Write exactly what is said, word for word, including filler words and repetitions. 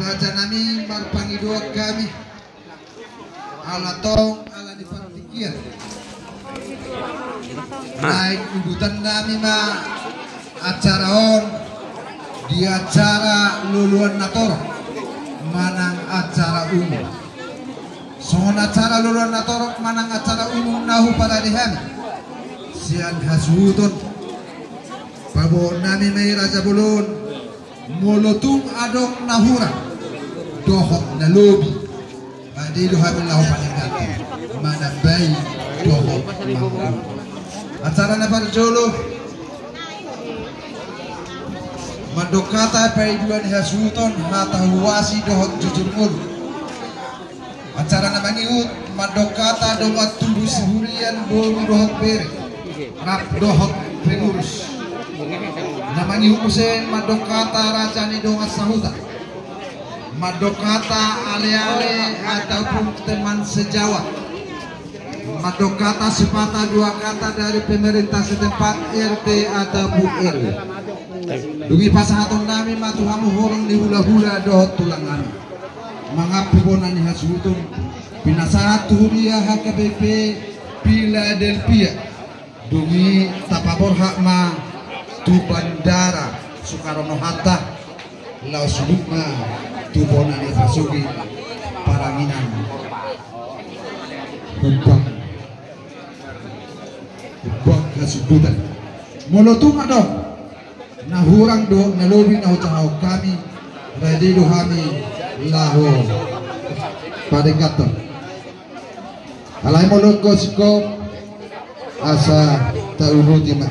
Raja nami, marpangidoan hami ala tong ala ni partingkian. Naeng udutan nami ma acara on di acara loloan na torop manang acara umum. Songon acara loloan na torop manang acara umum na huparade hami sian hasuhuton, paboa nami ma i raja bolon. Molo tung adong na hurang dohot na lobi, rade do hami laho paninggati manambai dohot mangolu. Acara na parjolo, mandok hata paidua ni hasuhuton, hata huasi dohot jujur ngolu. Acara na mangihut, mandok hata dongan tubu sihurian, boru dohot bere, rap dohot pengurus. Na mangihut muse mandok hata raja ni dongan sahuta. Mandok hata ale-ale ataupun teman sejawat. Mandok hata sepatah dua kata dari pemerintah setempat, R T ataupun R W. Dung i pasahaton nami ma tu hamu horong ni hula-hula dohot tulang nami. Mangampu bona ni hasuhuton, pinasahat tu huria H K B P Philadelphia. Dung i tapaborhat ma tu Bandara Soekarno Hatta, laos suhut ma tu bona ni pasogit paranginan. Humbang, humbang hasundutan. Molo tung adong na hurang dohot na lobi na hujahahon hami, rade do hami laho padenggathon. Alai molo ingkon singkop, asa tauruti ma.